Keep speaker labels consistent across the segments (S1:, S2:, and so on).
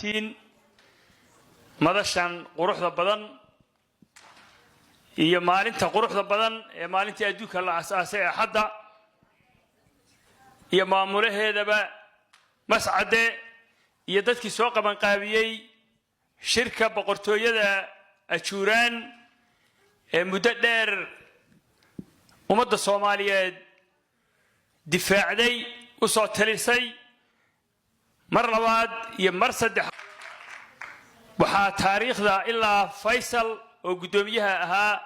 S1: Dhammaantiin madashan quruxda badan iyo maalinta quruxda badan ee maalintii adduunka la asaasay Axadda iyo maamulaheedaba Mascade iyo dadkii soo qabanqaabiyey shirka boqortooyada Ajuuraan ee muddo dheer ummadda Soomaaliyeed difaacday, u soo talisay, mar labaad iyo mar saddex. Waxaa taariikhda ilaa Faysal oo guddoomiyaha ahaa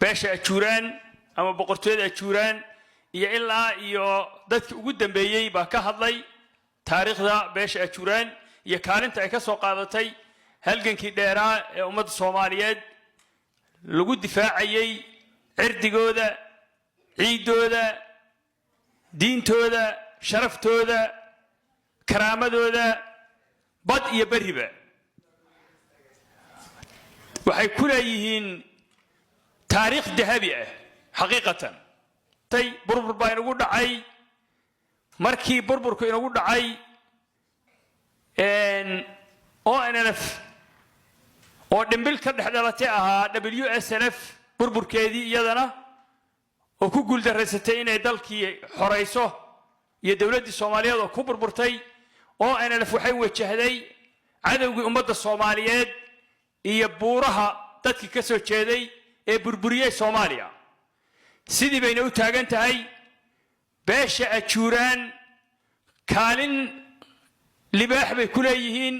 S1: beesha Ajuuraan ama boqortooyada Ajuuraan iyo ilaa iyo dadkii ugu dambeeyey baa ka hadlay taariikhda beesha Ajuuraan iyo kaalinta ay ka soo qaadatay halgankii dheeraa ee ummadda Soomaaliyeed lagu difaacayey cirdigooda, ciiddooda, diintooda, sharaftooda, karaamadooda, bad iyo berriba. Waxay ku leeyihiin taariikh dahabi ah. Xaqiiqatan tay burbur baa inagu dhacay. Markii burburku inagu dhacay, ONLF oo dhimbil ka dhex dhalatay ahaa WSLF, burburkeedii iyadana oo ku guuldaraysatay inay dalkii xorayso iyo dowladdii Soomaaliyeed oo ku burburtay, ONLF waxay wajahday cadowgii ummadda Soomaaliyeed iyo buuraha dadkii ka soo jeeday ee burburiyey Soomaaliya. Sidii bayna u taagan tahay beesha Ajuuraan. Kaalin libaax bay ku leeyihiin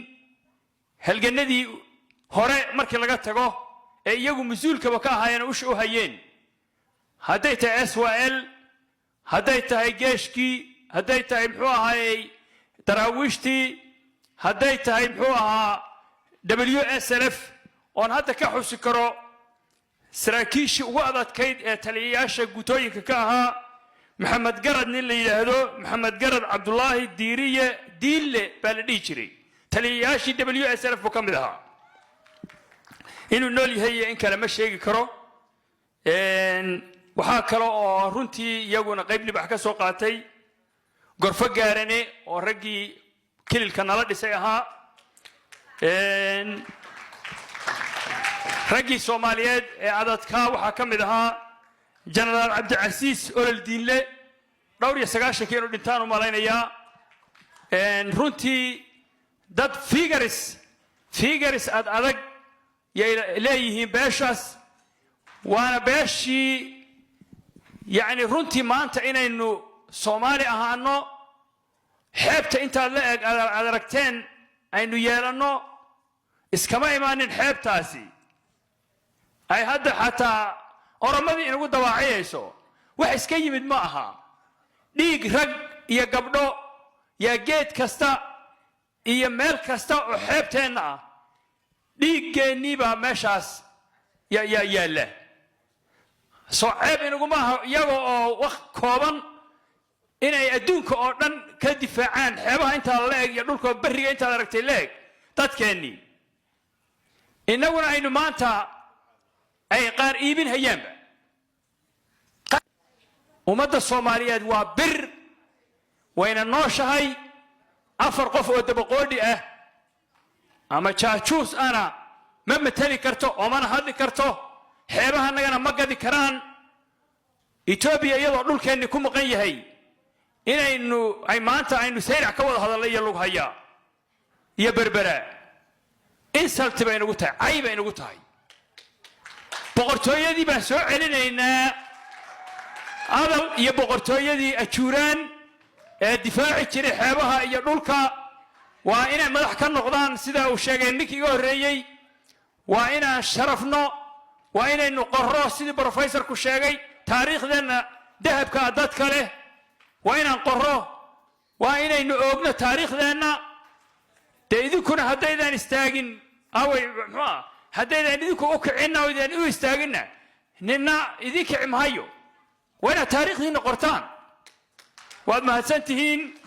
S1: halganadii hore markii laga tago ee iyagu mas-uulkaba ka ahaayeen, usha u hayeen, hadday tahay SYL, hadday tahay geeshkii, hadday tahay, muxuu ahaayey, Daraawiishtii, hadday tahay, muxuu ahaa, WSLF, oon hadda ka xusi karo saraakiishii ugu adadkayd ee taliyayaasha guutooyinka ka ahaa, Maxamed Garad nin la yidhaahdo, Maxamed Garad Cabdulaahi Diiriye Diille baa la dhihi jiray. Taliyayaashii WSLF buu ka mid ahaa. Inuu nool yahay iyo in kale ma sheegi karo. Waxaa kale oo runtii iyaguna qayb libax ka soo qaatay Gorfo Gaarane oo raggii kililka nala dhisay ahaa. Raggii Soomaaliyeed ee adadkaa waxaa ka mid ahaa Jenaraal Cabdicasiis Olol Diinle. Dhowr iyo sagaashankii inuu dhintaan u malaynayaa. Runtii dad figures ad adag yay leeyihiin beeshaas, waana beeshii yacni runtii maanta inaynu Soomaali ahaano, xeebta intaad la eg aad aragteen aynu yeelanno, iskama imaanin. Xeebtaasi ay hadda xataa Oromadii inagu dawaaciyayso wax iska yimid ma aha. Dhiig rag iyo gabdho yaa geed kasta iyo meel kasta oo xeebteenna ah, dhiiggeennii baa meeshaas yaa yaalla. Soo ceeb inaguma aha iyaga oo wax kooban inay adduunka oo dhan ka difaacaan xeebaha intaa la eg iyo dhulka berriga intaad aragtay la eg dadkeennii, innaguna aynu maanta ay qaar iibin hayaanba? Ummadda Soomaaliyeed waa bir, wayna nooshahay. Afar qof oo dabaqoodhi ah ama jaajuus ana ma mateli karto oo mana hadli karto. Xeebahanagana ma gadi karaan. Etoobiya iyadoo dhulkeenni ku maqan yahay inaynu ay maanta aynu Sayrac ka wada hadalla iyo Lughaya iyo Berbera, insult bay nagu tahay, cay bay nagu tahay. Boqortooyadii baan soo celinaynaa, Adal iyo boqortooyadii Ajuuraan ee difaaci jiray xeebaha iyo dhulka waa inay madax ka noqdaan, sida uu sheegay ninkii iga horreeyey. Waa inaan sharafno, waa inaynu qorro, sidii brofesorku sheegay, taariikhdeenna dahabkaa dadka leh waa inaan qorro, waa inaynu oogno taariikhdeenna. Dee idinkuna haddaydaan istaagin, awey, muxuu ah, haddaydaan idinku u kicinna oo idaan u istaaginna, nina idin kici mahayo. Waa inaad taariikhdiinna qortaan. Waad mahadsan tihiin.